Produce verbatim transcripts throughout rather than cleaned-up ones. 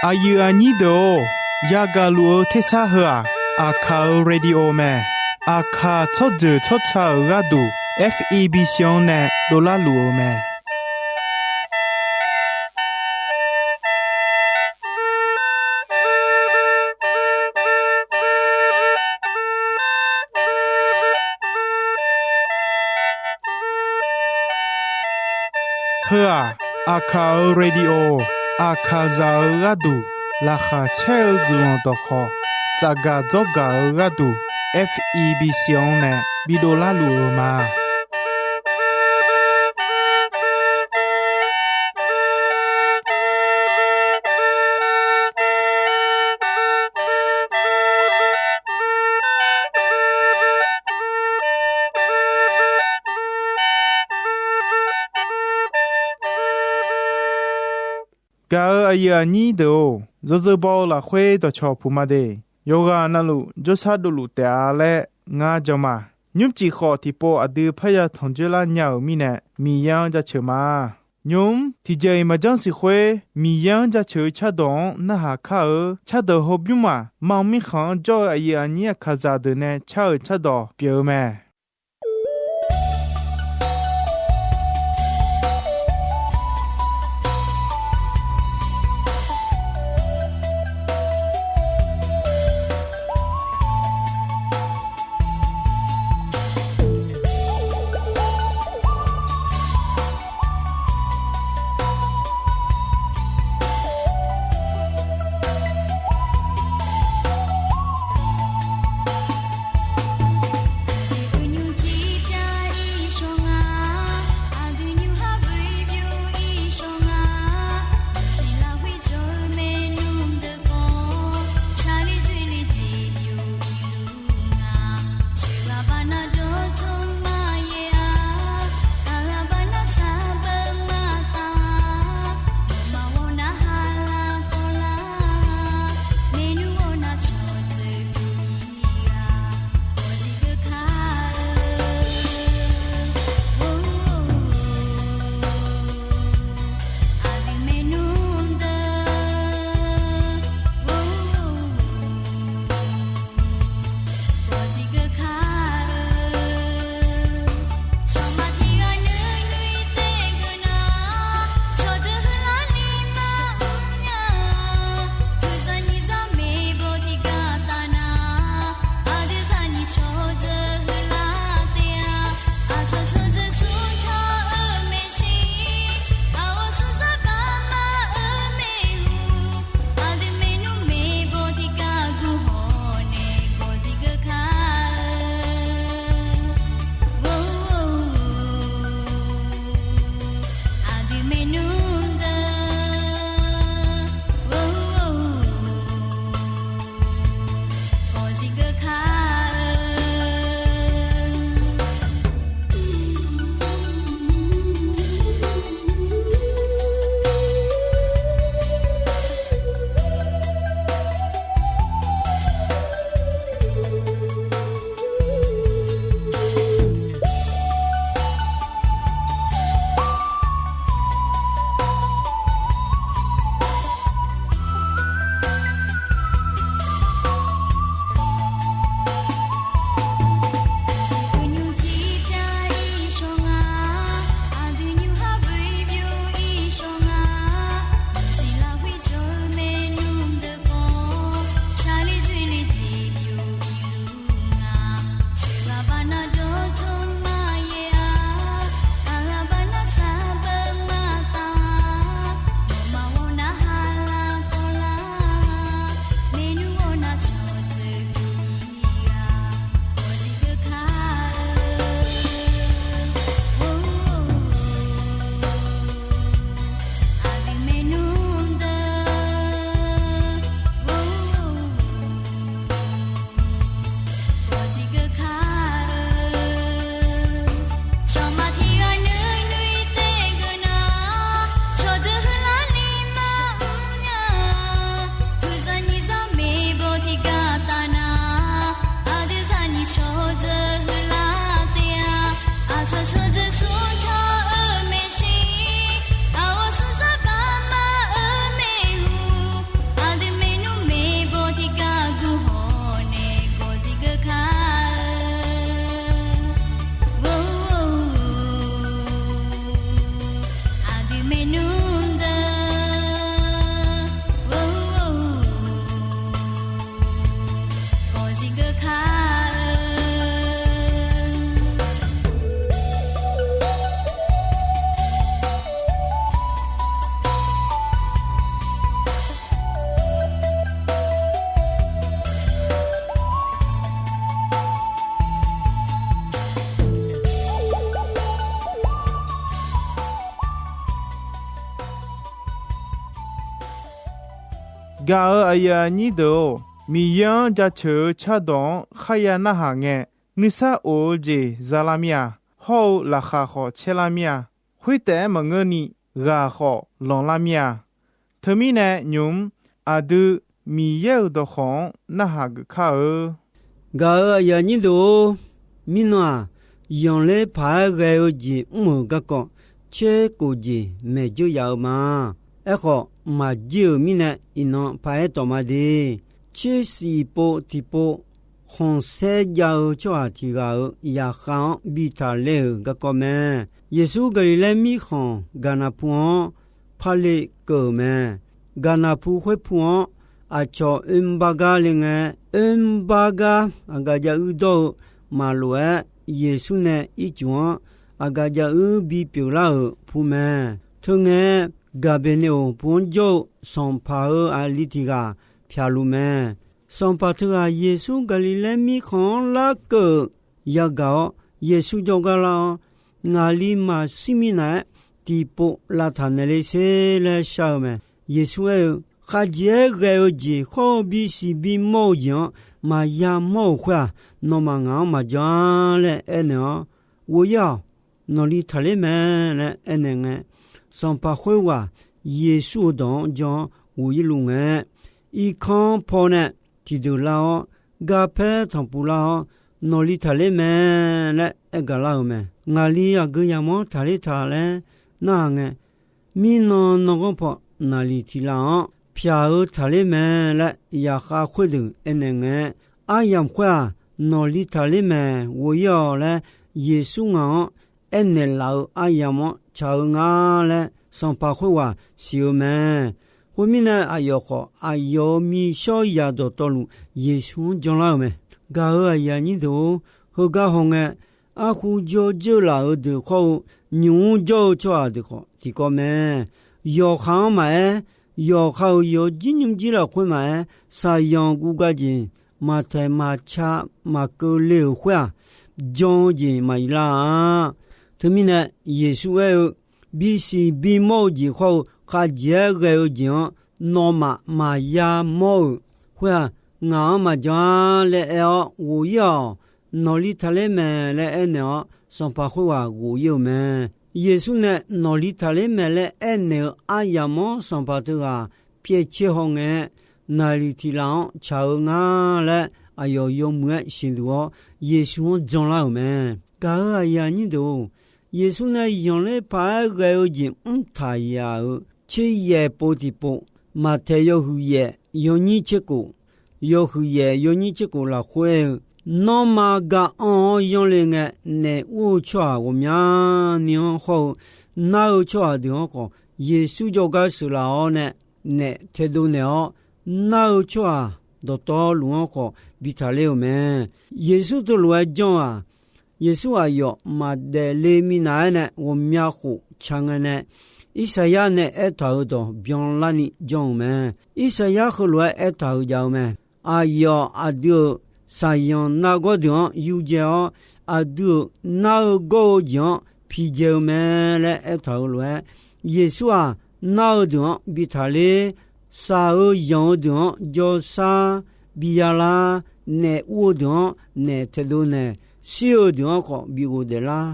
Aqyuif aqnyir deuq-or, yagaq luf-eu tersar heu-aq, Aqkaq-euq radio mae. Aqkaq tsawrjeuq tsawrca-euq gharduq, F E B C-anr nae dovlar luf-eu mae. Heu-aq, Aqkaq-euq radio, Aqkaqzaq-euq gharduq laqkhaq caer-eu guiqlanq dawqkhawq, tsafgaq dzawrgaq-eu gharduq, F E B C-anr nae bidov larluf-eu ma. Gaq-euq aqyuif aqnyir deuq-or, yawzeu baw-eu lafkhoer dawqcawq puq ma de. Yawqghaq navluf jawrshar dovluf taef-a laer ngar jan ma. Nymrcif khawf tiqpov aqdui parya tanq dzoerlar nya-euq mirnae, Miqyaer-anr jaceuq ma. Nymq-mr tiqjeq-iq maqjanr siq khoer, Miqyaer-anr jaceuq-eu cardawq-anr narhaq kar-eu. Cardawq hawbymr-aq, mam mirkhanq-anr jawr-eu aqyuif aqnyir Aqkaqzaq deuq nae car-euq cardawq pyeuf-eu mae. Gaq-euq aqyuif aqnyir deuq-or, Miqyaer-anr jaceuq-eu cardawq-anr kharya narhaq ngae, nuisar of-eu jeq za lar mir-a. Hawr-eu laqkhaq khawf caer lar mir-a. Khoertaef-aer maqngeurni, ghaq khawf lanqlar mir-a. Teumirnae nymq-mr aqdui Miqyaer-euq dawqkawq-anr narhaq geuf kar-eu. Gaq-euq aqyuif aqnyir deuq-or, mirnan-aq, yanqler paq-aer ghae-eu jeq mr-euq garkawv tserkof jeq maeq dzeur yaf-eu ma. Aerkhawf, maqjir-euq mirnae iqnan paq-aer tawf ma de. Tsersiq pov tiqpov khanqsaer jav-eu tsawrhaq tiq ghaq-euq zaqkhav-anr bi taqler-euq garkawv mae. Yeqsur Gaqliqlaer mirkhanq Gaqnaqpu-anr Paqleq keuv-euq mae. Gaqnaqpu khoerpu-anr aqcawq oermr bar gar le ngae, oermr bar gar aqgaf jav uir dawr-eu maqlof-aer, Yeqsur nae ircuf-anr aqgaf jav uir bipyeuf lar-euq pu mae. Teungae, Gaqbeqneoq pu-anr jawr-eu sanqpaq-euq aqli tiq ghaq pyaq luf mae. Sanqpaq teughaq Yeqsur Gaqliqlaer mirkhanq-anr larkeuv-euq yagaq-awr, Yeqsur jawrgar lar-awr, Ngaqli maqshir minav-aer tiqpov lavtaq naeq le sher laer shar-eu mae. Yeqsur aer-eu, Khaqjeq-aer ghae-eu jeq hawr-eu bisiq bimawr-eu jeq-anr maqya mawr-euq khoer-aq, nawmaf ngaq-anr maqjan-a laer aernaeq-awr, Ghof-ir-awq. Nawqli taqler mae laer aernaeq ngae, sanqpaq khoerghaq Yeqsur-euq dawq-anr jan-awr ghof-ir luf ngae, irkanr paw nae tiqdeuq lar-awr, garpaer tanqpuq lar-awr, Nawqli taqler mae laer aergaq lar-euq mae. Ngaqli aqgeu yamq-anr taqler taq laer narhaq ngae, mirnan nanganr paw naqliq tiq laf-anr pyaq-eu taqler mae laer yaqkhav khoerdeuq aernaeq ngae, aryamq khoer-aq, Nawqli taqler mae, ghof-ir-awq laer Yeqsur ngaq-anr aernaeq laf-eu aryamq-anr tsaq-eu nga laer sanqpaq khoerghaq siq-eu mae. Khoermirnae, aqyawf khawf aqyawf-euq miqshawr zaq dawqtawvluf Yeqsur-anr janlar-euq mae. Gaq-euq aqyuif aqnyir deuq-or, heugar hawngae, arhu jawr dzeur laf-euq deuq khawr-eu nymq-mr jawr-eu tsawrhaq deuq khawf tiqkawv mae. Yawqha-anr maqaer, yawqha-euq yawjir nymrjir lafkhoer maqaer, saqyanq guvga jeq maqtaeq maqca maqkeuv le-euq khoer-aq, jan-eu jeq maqyuif lar-a. Teumirnae, Yeqsur aer-eu, Bisiq bimawr-eu jeq khawr-eu khaqjeq-aer ghae-eu jeq-anr nawmaf maqya mawr-euq khoer-aq, ngaq-anr maqjan-a laer aer-awr ghof-ir-awq. Nawqli taqler mae laer aernaeq-awr, sanqpaq khoerghaq ghof-ir-euq mae. Yeqsur nae nawqli taqler mae laer aernaeq-eu aryamq-anr sanqpaq teughaq pyaev caer hawngae, naqliq tiq laf-anr tsaq-eu nga laer aqyawf yawmuiq-aer siqduq-awr, Yeqsur-anr janlar-euq mae. Gaq-euq aqyuif aqnyir deuq-or, Yeqsur nae yanqler paq-aer ghae-eu jeq mrtaq yaf-euq tser yaef pov tiqpov, maqtaeq yawhuiq yaef yawnyir tserkof, yawhuiq yaef yawnyir tserkof lafkhoer-eu, nanrma ga anr-awr yanr le ngae, naef ur-eu tsawrhaq ghawqmyani-anr hawr-eu, nar-eu tsawrhaq deuq-anr khawf, Yeqsur jawrgar sheuqlaf-awr nae, naef taedov naeq-awr, nar-eu tsawrhaq dawqtawvluf-anr khawf bi taqler-euq mae. Yeqsur teulof-aer janr-aq, Yeqsur aqyawf maqdaef le minav-aer nae ghawqmya khof ca ngae nae, Irsaqyar nae aertaq-euq dawq byanlarni janr-euq mae. Irsaqyar heulof-aer aertaq-euq jav-eu mae. Aqyawf aqdui-euq saqyanq nargawr deuq-anr yudzae-awr, aqdui-euq nar-eu gawr-eu jeq-anr pidzae-eu mae laer aertaq-euq lof-aer, Yeqsur-aq, nar-eu deuq-anr bi taqler, shaq-eu yanq-eu deuq-anr jawrshar bi yalar, naef ur-eu deuq-anr naef taedov naeq, shir-eu deuq-anr khawf bi ghofdaef lar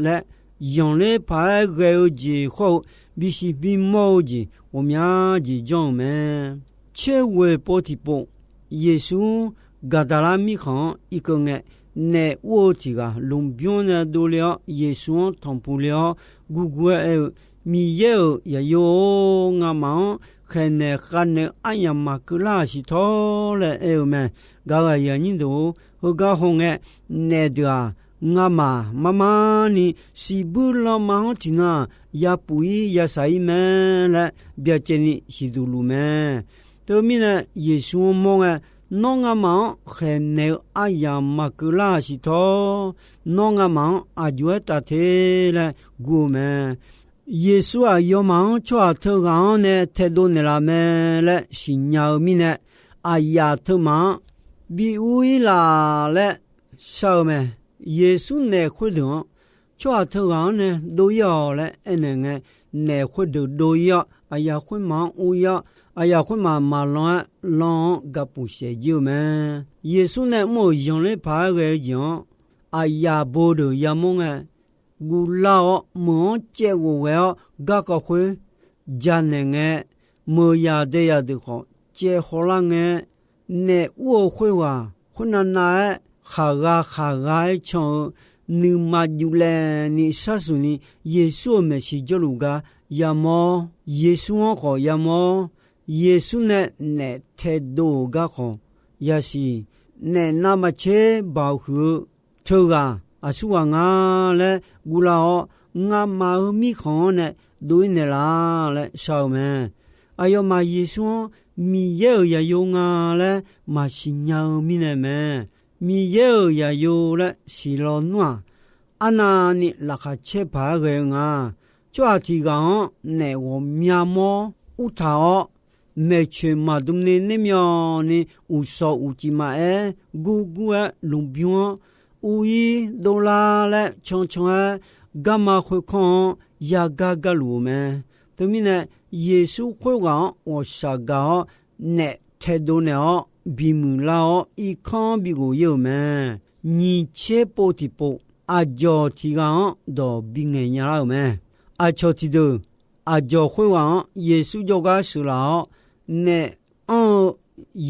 laer, yanqler paq-aer ghae-eu jeq khawr-eu bisiq bimawr-eu jeq ghawqmya jeq janr-euq mae. Tser ghoeq pov tiqpov, Yeqsur Gaqdaqlar mirkhanq-anr irkeuv ngae, naef ur-eu tiq ghaq lmqbymr nae dovle-awr, Yeqsur-anr tanqpuq le-awr gurgur-aer aer-eu, Miqyaer-euq yaqyo-or, ngamaf-anr khaeqnaeq khavnaeq-eu aryamq maqkeuv lar-aq siqtawr laer aer-eu mae. Gaq-euq aqyuif aqnyir deuq-or, heugar hawngae, naef deuq-aq, ngamaf marmarni siqbuir lanma-anr tiqnan-aq, yapuf-ir yasaq-ir mae laer byacaevni siqduq luf mae. Teumirnae, Yeqsur-anr mawr ngae, Nawr ngamaf-anr khaeqnaeq-eu aryamq maqkeuv lar-aq siqtawr, nawr ngamaf-anr aqjox-aer taf te laer gur-eu mae. Yeqsur-aq, yawmaf-anr tsawrhaq teughaq-anr nae taedov naeqlaf mae laer siqnya-eu mirnae, aqyaf teumaf-anr bi ur-ir laf laer shar-eu mae. Yeqsur naef khoerdeuq-anr, tsawrhaq teughaq-anr nae dov-ir-awq laer aernaeq ngae, naef khoerdeuq dov-ir-awr, aqyaf khoermaf-anr ur-ir-awr, aqyaf khoermaf maqlan-aer lan-anr gapuf shaef jir-eu mae. Yeqsur nae mr-euq zanqler paq-aer ghae-eu jeq-anr aqyaf bo deuq yamawr ngae, guvlar-awr meuq-anr caev ghof ghae-awr garkawv khoer janaeq ngae, meuq yaq dae yaq deuq khawf caev hawlar ngae, naef ur-eu khoerghaq khoernav nav-aer khaqgha khaqgha-aer can-eu nuima juflaev ni sharsuq ni Yeqsur-euq maeqshi jawrluf gar yamawr. Yeqsur-anr khawf yamawr. Yeqsur nae naef taedov-euq garkawv yasiq, naef navmaqtser baoq huiq-eu teughaq aqsurghaq nga laer guvlar-awr, ngamaf-euq mirkhanq-anr nae dov-ir naeqlaf laer shar-eu mae. Aqyawfmaf Yeqsur-anr Miqyaer-euq zaqyo nga laer maqsiq nya-eu mirnae mae. Miqyaer-euq zaqyo laer siqlaw nmr-aq, arnavni laqkhaq caer paq-aer ghae-eu nga. Tsawrhaq tiq ghaq-anr naef ghawqmya mawr urtaq-awr, maeqtsoeq maqdm ni nermyawvni uqshawq uqcif maqaer, gurgur-aer lmqbymr-anr ur-ir dovlar laer cancan-aer, garma khoerkanr-anr yagar garluf-euq mae. Teumirnae, Yeqsur khoerghaq-anr ghawqshaq gaq-awr, naef taedov naeq-awr bimuiq lar-awr, irkanr-anr bighof-ir-euq mae. Nyiq tser pov tiqpov, aqdzawq tiq ghaq-anr dawq bingaeq nya lar-euq mae. Aqcawq tiqdeuq, aqdzawq khoerghaq-anr Yeqsur jawrgar sheuqlaf-awr, naef anr-eu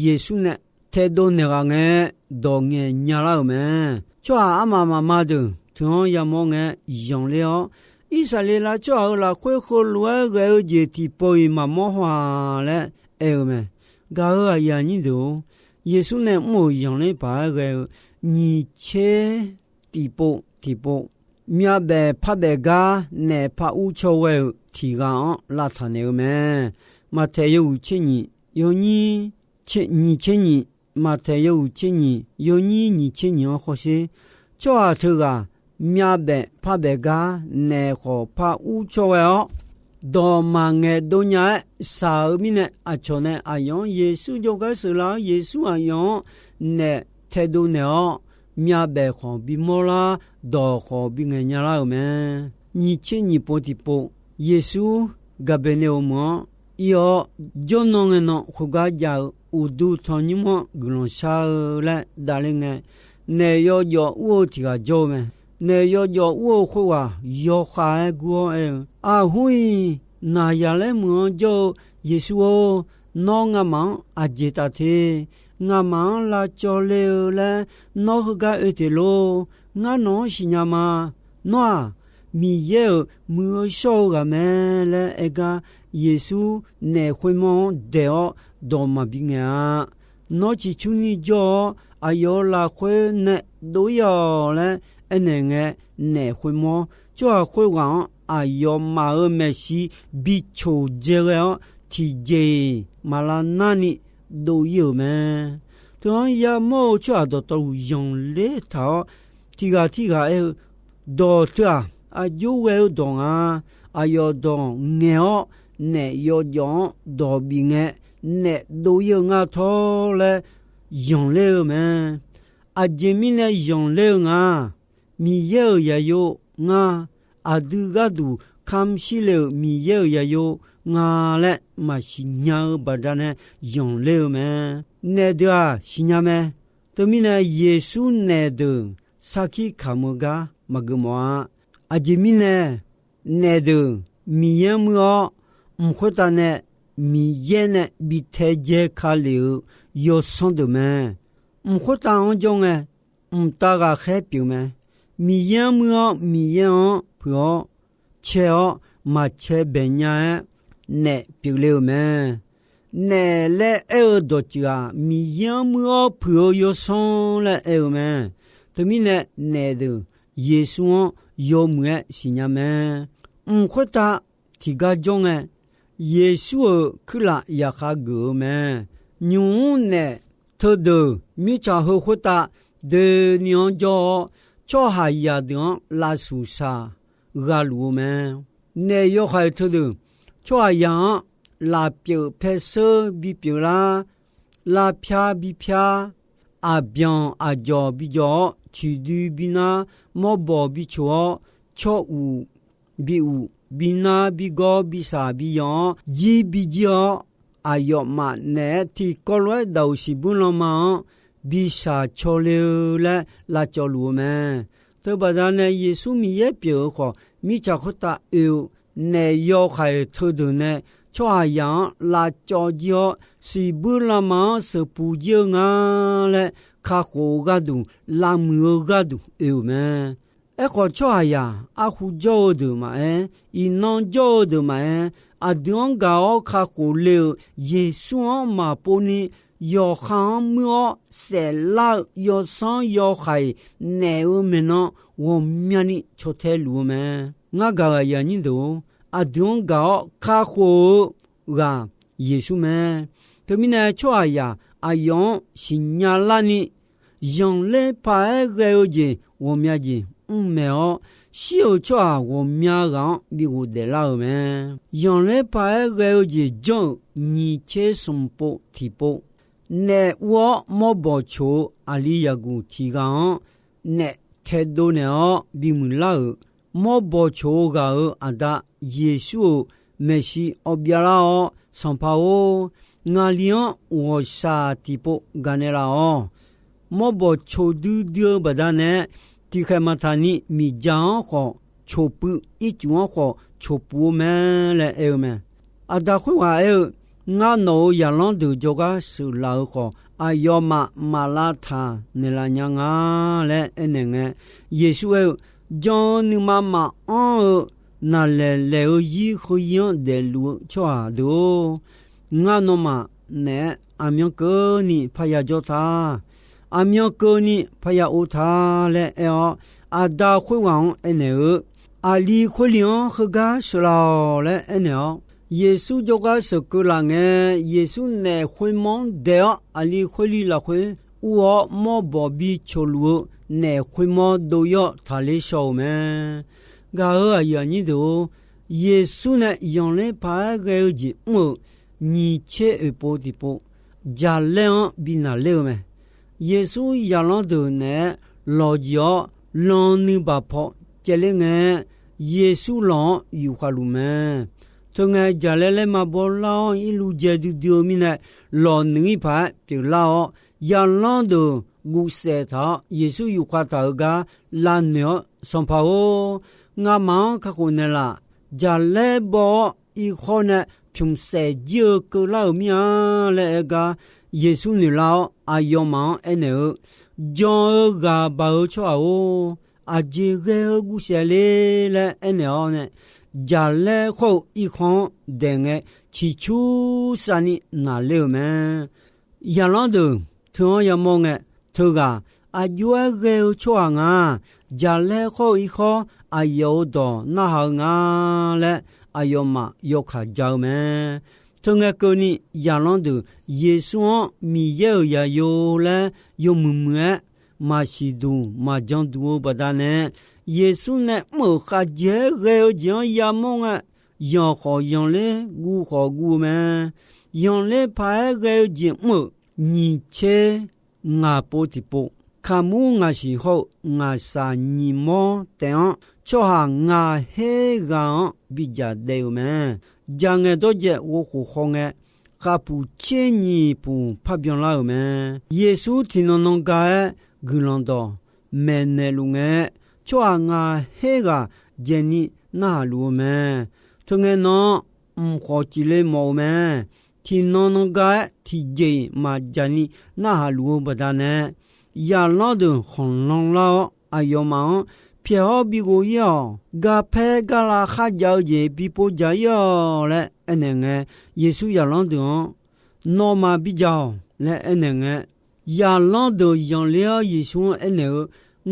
Yeqsur nae taedov naeq ghaq ngae, dawq ngaeq nya lar-euq mae. Tsawrhaq armaf mafma deuq teu-anr yamawr ngae, zanqler-awr, Irsaqleqlav tsawrhaq-euq lafkhoer heulof-aer ghae-eu jeq tiqpov-iq maqmawr haw-a laer aer-eu mae. Gaq-euq aqyuif aqnyir deuq-or, Yeqsur nae mr-euq zanqler paq-aer ghae-eu nyiq tser tiqpov tiqpov, myavbaef parbaef gar naef par ur caw ghae-euq tiq ghaq-anr lavtaq naeq-eu mae. Maqtaeq yawhuiq tser nyiq, yawnyir nyiq tser nyiq, Maqtaeq yawhuiq tser nyiq, yawnyir nyiq tser nyiq-anr hawsher. Tsawrhaq teughaq myavbaef parbaef gar naef khawf par ur caw ghae-awr, dawq maqngaeq dov nya-aer shaq-eu mirnae, aqcawq nae aqyawf-anr Yeqsur jawrgar sheuqlaf-awr, Yeqsur aqyawf-anr naef taedov naeq-awr, myavbaef khawf bimawr lar, dawq khawf bingaeq nya lar-euq mae. Nyiq tser nyiq pov tiqpov, Yeqsur Gaqbeqneqhoq meuq-anr ir-awr, jawrnan ngae nan khoergar jav-eu uqduq tanqnymr-anr guiqlanq shar-eu laer davler ngae, naef yawjawf ur-eu tiq ghaq jawr-eu mae. Naef yawjawf ur-eu khoerghaq yawkhav-aer gur-awr aer-eu, Aqhur-iq, Naqzaqlaer meuq-anr jawr-eu Yeqsur-or, nawr ngamaf-anr aqjeq taf te? Ngamaf-anr lavcawv le-eu laer nawr heugar oe teq lor. Ngar nawq-anr siqnya ma. Nawr-aq, Miqyaer-euq muiq-eu shawr-eu ghaq mae laer aer gar, Yeqsur naef khoermawr-anr daeq-awr dawq maqbi ngaeq-a. Nawr ciqcurni jawr-awr, aqyawf-euq lafkhoer nae dov-ir-awq laer aernaeq ngae, naef khoermawr. Tsawrhaq khoerghaq-anr aqyawfmaf-euq maeqshi bi coqdzae ghae-awr, tiqjeq-iq maq lavnarni dov-ir-euq mae. Teu-anr yamawr-eu tsawrhaq dawqtawvluf zanqler taq-awr, tiq ghaq tirghaq aer-eu, Dawq teu-aq, aqjox ghae-eu dawq nga. Aqyawf dawq ngaeq-awr, naef yawjawf-anr dawq bif ngae, naef dov-ir-eu ngar tawr laer zanqler-eu mae. Aqjeq mirnae zanqler-eu nga. Miqyaer-euq zaqyo nga. Aqdui gharduq kamq shir le-euq Miqyaer-euq zaqyo nga laer maqsiq nya-eu baqdanae zanqler-eu mae. Naef deuq-aq siqnya mae. Teumirnae Yeqsur naef deuq sarkir kamq-eu gar maqgeuf mawf-a. Aqjeq mirnae naef deuq Miqyaer-anr muir-awr, mq khoertav nae Miqyaer nae bi taedzae ka lef-eu yawsanr deuq mae. Mq khoertav-anr jawr ngae, mqtav ghaqkhaer pyeuf mae. Miqyaer-anr muir-awr, Miqyaer-anr puiq-awr, cae-awr maqcae baeq nya-aer, naef pyeufle-euq mae. Naef laer aer-eu dawqtsuif-aq, Miqyaer-anr muir-awr puiq-eu yawsanr laer aer-eu mae. Teumirnae naef deuq Yeqsur-anr yawmuiq-aer siqnya mae. Mq khoertav tiqgar jawr ngae, Yeqsur-euq kuirlaf yaqkhav geuf-eu mae. Nymq-mr naef teudeuq mirtsaq heu khoertav doeni-anr jawr-awr, tsawrhaqzaq deuq-anr lavshuq shaq ghaluf-eu mae. Naef yawhaiq teudeuq tsawrhaqzaq-anr lafpyeuf paerseur bipyeuf lar, lavpyar bipyar, aqbyanq aqjawq bijawq-awr, ciqdui binar, mawrbawq bicoq-awr, tsawr uq bi uq, binar bigawr, bisaq biyanq-awr, jir bijir-awr, aqyawfmaf naeq-aer tiqkawv lof-aer daqoq siqbuir lanma-anr bi shaq caw le-eu laer lavcawv luf-eu mae. Teubaqda nae Yeqsur Miqyaer pyeuf-eu khawf, mirtsaq khoertav oe-eu naef yawhaiq teudeuq nae tsawrhaqzaq-anr lavcawv jir-awr, siqbuir lanma-anr sheuqpuq jir-eu nga laer kakhof-eu gharduq, lavmuiq-eu gharduq oe-euq mae. Aerkhawf, tsawrhaqzaq arhu jawr-eu deuq maqaer, iqnan jawr-eu deuq maqaer, aqdui-anr gaq-awr kakhof le-euq Yeqsur-anr maqpov ni, yawqha-anr muir-awr saeflar-eu yawsanr yawhaiq naef-eu maeqnan ghawqmyani caw tae luf-eu mae. Ngar gaq-euq aqyuif aqnyir deuq-or, aqdui-anr gaq-awr kakhof-eu ghaq Yeqsur mae. Teumirnae, tsawrhaqzaq aqyawf-anr siqnya larni, zanqler paq-aer ghae-eu jeq ghawqmya jeq mr maeq-awr, shir-euq tsawrhaq ghawqmya ghaq-anr bi ghofdaef lar-euq mae. Zanqler paq-aer ghae-eu jeq janr-euq nyiq tser smq pov tiq pov, naef ur-awr mawrbawq coq-eu aqli yaqguq tiq ghaq-anr naef taedov naeq-awr bimuiq lar-euq, mawrbawq coq-eu ghaq-euq Aqda Yeqsur-euq maeqshi awv byav lar-awr, Sanqpaq-or, ngaqli-anr ghawqshaq tiqpov gaqnaeq laf-awq. Mawrbawq coq duidui-eu baqdanae, tiqkhaeq maqtaq ni miqdzaq-anr khawf coq puiv, ircuf-anr khawf coq puiv-eu mae laer aer-eu mae. Aqda khoerghaq aer-eu, Ngar nawq-euq zaqlanr deuq jawrgar sheuqlaf-eu khawf, aqyawfmaf maq lavtaq naeqlaf nya nga laer aernaeq ngae, Yeqsur aer-eu, Jan-eu nuima maqanr-eu naqlaeq laeq-eu zir heuzir-anr daefluf-eu tsawrhaq deuq-or, ngar nawmaf naeq-aer aqmyan keuvni parya jawr ta. Aqmyan keuvni parya or ta laer aer-awr, Aqda khoerghaq-anr aernaeq-eu, Aqli khoerli-anr heugar sheuqlaf-awq laer aernaeq-awr, Yeqsur jawrgar sheuqkeuv laf ngae, Yeqsur naef khoermawr-anr daeq-awr, aqli khoerli lafkhoer ur-awr, mawrbawq bi coq luf-eu naef khoermawr dov-ir-awr taqler shaw-euq mae. Gaq-euq aqyuif aqnyir deuq-or, Yeqsur nae zanqler paq-aer ghae-eu jeq mr-euq nyiq tser oeq pov tiqpov, jaqlaer-anr bi naqler-eu mae. Yeqsur zaqlanr deuq naeq-aer lawqjeq-awr, lan nuibaq paw caevler ngae, Yeqsur lawq-anr yufkhav luf mae. Teungae, jaqlaer laer maqbaw lar-awr, irluv dzae duidui-eu mirnae, lawq nuiq-ir paq-aer pyeuflar-awr, zaqlanr deuq guvsaef taq-awr, Yeqsur yufkhav taq-euq gar lavnoeq-awr, Sanqpaq-or, ngamaf-anr kakhof naeqlaf. Jaqlaer baw-awr, irkhawr nae pymq saef jir-eu keuvlar-euq mir-a laer aer gar, Yeqsur noeqlar-awr, aqyawfmaf-anr aernaeq-eu, Jan-eu ghaq baq-eu tsawrhaq-or, aqjeq ghae-eu guvsaef le laer aernaeq-awr nae, jaqlaer khawr-eu irkhawr-anr daeq ngae, ciqcursav ni naqler-euq mae. Zaqlanr deuq teu-anr yamawr ngae, teughaq, Aqjox-aer ghae-eu tsawrhaq nga. Jaqlaer khawr-eu irkhawr aqyawf-euq dawq narhaq-eu nga laer, aqyawfmaf yawkaq ja-eu mae. Teungae keuvni, zaqlanr deuq Yeqsur-anr Miqyaer-euq zaqyo laer yawmuiq muiq-aer maqsiq duq maqjan duq-eu baqdanae, Yeqsur nae mr-euq khavjeq-aer ghae-eu jeq-anr yamawr ngae, zanq khawf zanqler, guv khawf guv-eu mae. Zanqler paq-aer ghae-eu jeq mr-euq nyiq tser ngaq pov tiqpov, kaqmur ngaq siq hawr-eu ngaq saq nyiq mawr taef-anr, tsawrhaq ngaq her ghaq-anr bidzaq daev-euq mae. Dzaq ngaeq dawrjaev ghovkhof haw ngae, khavpuq tser nyiq puq parbyan lar-euq mae. Yeqsur tiqnan nan ga-aer guiqlanq dawq maeqnaeq luf ngae, tsawrhaq ngaq her ghaq dzaeqni narhaq luf-eu mae. Teungae nan-anr mq khawf cifle mawf-eu mae. Tiqnan nan ga-aer tiqjeq-iq maqdzaq ni narhaq luf-eu baqdanae, zaqlanr deuq khanqlan lar-awr, aqyawfmaf-anr pyaeq-awr bi ghof-ir-awq. Garpaer garlav kharjav-eu jeq bi povdzaq-ir-awq laer aernaeq ngae, Yeqsur zaqlanr deuq-anr, Nawmaf bidzaq-awq laer aernaeq ngae, zaqlanr deuq zanqler-awr Yeqsur-anr aernaeq-eu,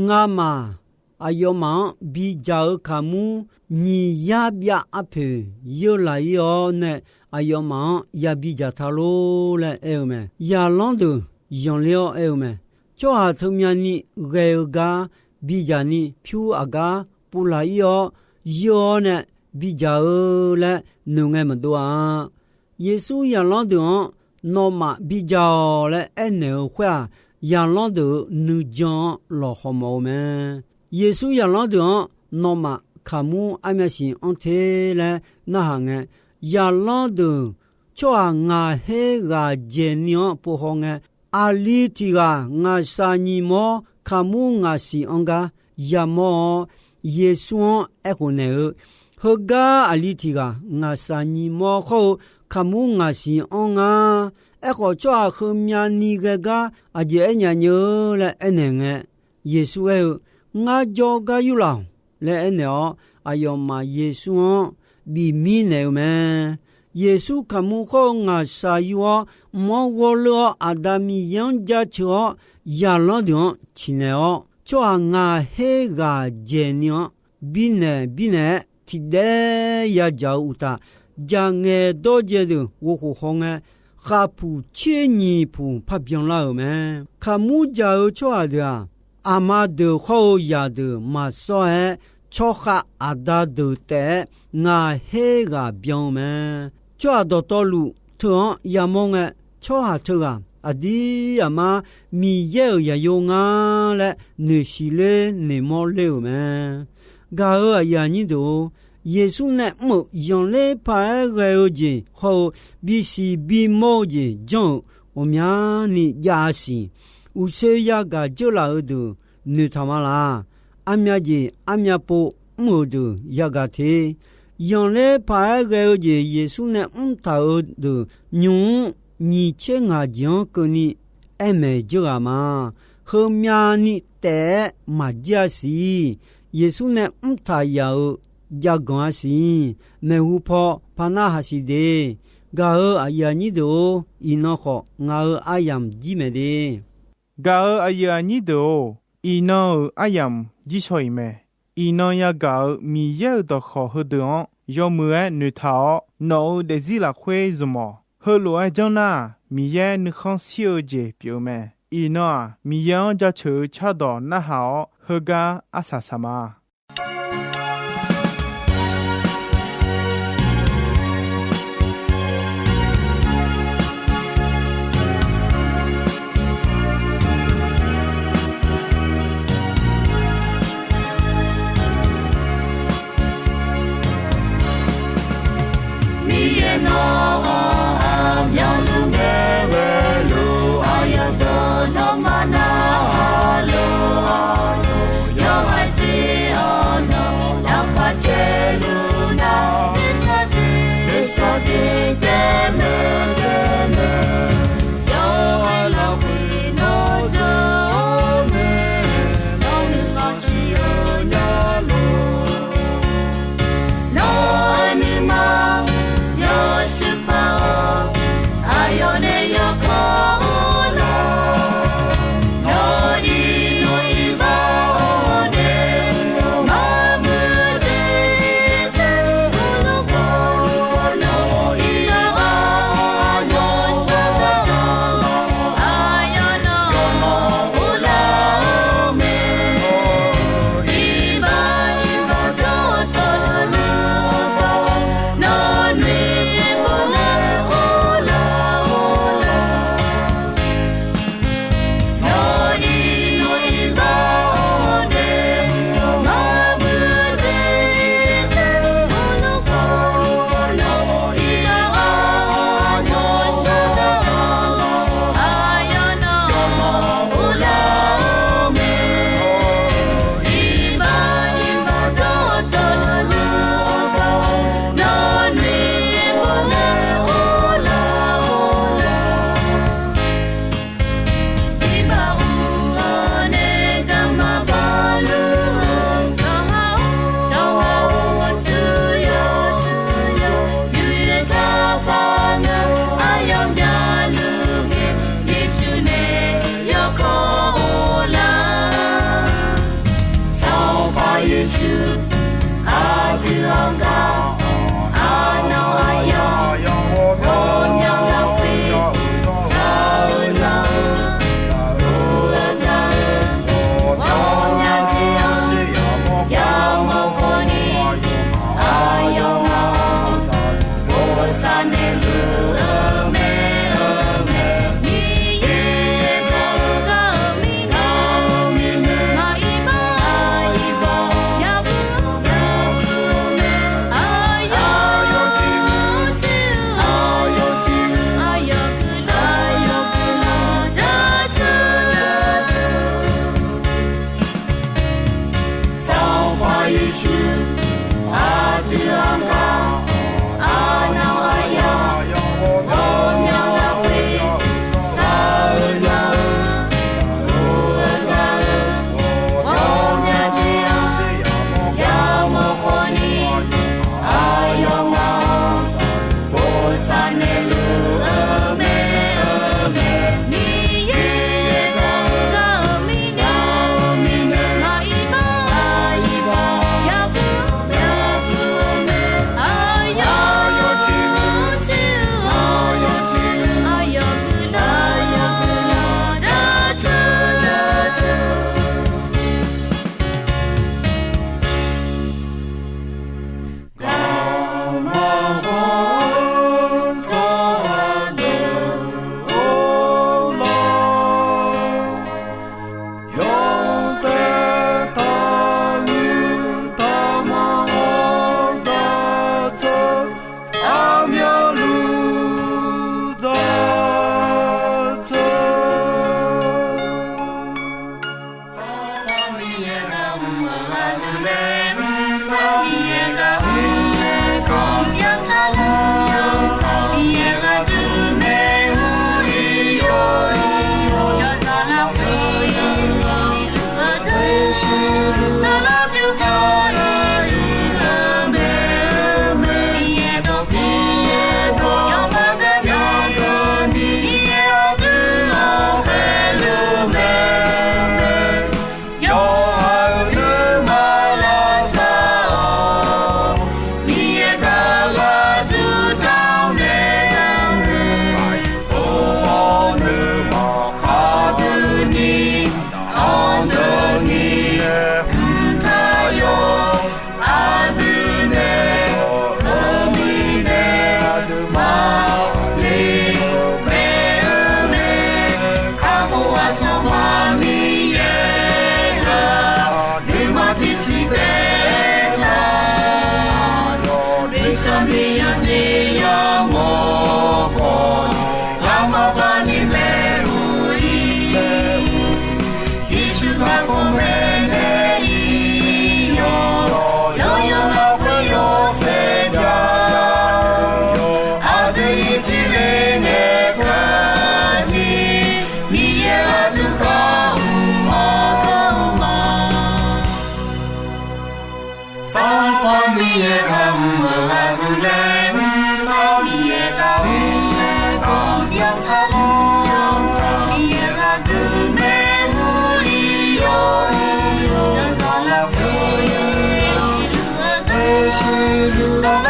Ngamaf aqyawfmaf-anr bidzaq-eu kaqmur nyiq yar byav arpoeq yeurlaf-ir-awr nae, aqyawfmaf-anr yabi dzaqtaq lor laer aer-eu mae. Zaqlanr deuq zanqler-awr aer-eu mae. Tsawrhaq teumyani ghae-eu gar bidzaq ni pyur aqgar puvlaq-ir-awr, yeur-awr nae bidzaq-eu laer noeqngae maqdov-a. Yeqsur zaqlanr deuq-anr, Nawmaf bidzaq-awq laer aernaeq-eu khoer-aq, zaqlanr deuq-euq nuijan-anr lawqhaw mawf-eu mae. Yeqsur zaqlanr deuq-anr, Nawmaf kaqmur armyavsiq anr te laer narhaq ngae, zaqlanr deuq tsawrhaq ngaq her ghaq dzaeqni-anr pov haw ngae, aqli tiq ghaq ngaqshaq nyiq mawr kaqmur ngaqsiq anr gar yamawr-awr, Yeqsur-anr aerkhof naeq-eu, Heugar aqli tiq ghaq ngaqshaq nyiq mawr khawr-eu kaqmur ngaqsiq anr nga. Aerkhawf, tsawrhaq heumyavni ghae gar aqjeq aer nya nyeu laer aernaeq ngae, Yeqsur aer-eu, Ngar jawrgar yurlaf-awq laer aernaeq-awr, aqyawfmaf Yeqsur-anr bif mirnaeq-eu mae. Yeqsur kaqmur khawr-eu ngaqshaq yur-awr, mq-anr ghawrleur-awr, Aqda Miqyaer-anr jaceuq-awr, zaqlanr deuq-anr ciqnaeq-awr, tsawrhaq ngaq her ghaq dzaeqni-anr birnaeq birnaeq-aer tiqdaev yadzaq-eu uqtaf, jaqngaeq dawrdzae deuq ghovkhof haw ngae, khaqpuq tser nyiq puq parbyan lar-euq mae. Kaqmur dzaq-eu tsawrhaq deuq-aq, aqma deuq khawr-eu zaqdeuq maqsawr-aer, tsawrkhav aqda deuq taef-aer ngaq her ghaq byan-eu mae. Tsawrhaq dawqtawvluf teu-anr yamawr ngae, tsawrhaq teughaq aqdir aqmar Miqyaer-euq zaqyo nga laer noeqsiq ler noeqmawr ler-euq mae. Gaq-euq aqyuif aqnyir deuq-or, Yeqsur nae mr-euq zanqler paq-aer ghae-eu jeq hawr-eu bisiq bimawr-eu jeq janr-euq ghawqmyani jav-a siq. Uqshoe yagaq dzeurlaf-eu deuq noeqtaq ma laq. Armyav jeq armyav pov mr-euq deuq yagaq te. Zanqler paq-aer ghae-eu jeq Yeqsur nae mrtaq-euq deuq nymq-mr nyiq tser ngaq jeq-anr keuvni aer maeq dzeur ghaq ma. Heumyavni taef-aer maqjir-a siq. Yeqsur nae mrtaq yaf-euq jav ganq-a siq. Maeqhu paw par narhaq siq de. Gaq-euq aqyuif aqnyir deuq-or, iqnan khawf ngaq-euq aryamq jir maeq de. Gaq-euq aqyuif aqnyir deuq-or, iqnan-euq aryamq jir shaw-iq mae. Iqnan yagaq-euq Miqyaer-euq dawqkawq heudeuq-anr yawmuiq-aer noeqtaq-awr, nawq-euq daefzir lafkhoer zmq-awq. Heulof-aer janr nar-aq, Miqyaer nuikhanr shir-eu jeq pyeuf-eu mae. Iqnan-aq, Miqyaer-anr jaceuq-eu cardawq narhaq-awr, heugar arsaq saq ma. Miqyaer nawq-anr aqmyanluf ngae ghae-eu lof, aqyawf dawq nawmaf narhaq lof-awr, yawhaiq jeq-awr nawq lafkhoer caev luf nar, noeqshaq jeq, noeqshaq jeq taef mae, taef mae. Yawqghaq lafkhoer nawr jawr-eu mae, nawr nuima siq-eu nya lor. Nawr-eu nuima yawshuif paq-awr, aqyawf nae yawkawr-eu lar. Nawr iqnan iqbax-awr nae, maqmuiq-eu jeq, maqmuiq-eu jeq, nawr iqnan-awr yawshaq ghaq shaq-awr, aqyawf nawq uvlar-eu mae. Iqbax iqbax dawqtawvluf-anr bae, nawr noeqpov ngae uvlar-eu lar. Sanqpaq Yeqsur, aqdui-anr gar, arnan aqyawf ghawqmya lafkhoer shaq-eu za-eu, ur-eu gaq-eu ghawqmya jeq-anr yamawr khawf ni, aqyawfmaf-anr bosav naeqluf-eu mae, eu mae. Miqyaer-euq gar-eu mirnae, maq iqbax iqbax yabuq-eu mae. Miqyaer ghaq mr-euq aqdui laer mr-awr, Miqyaer ghaq mr-eu dawq yawtsaq luf-awr, Miqyaer ghaq dui maernmr-ir yawr-eu, yawqzaq lafkhoer siqluf-eu, siqluf-eu,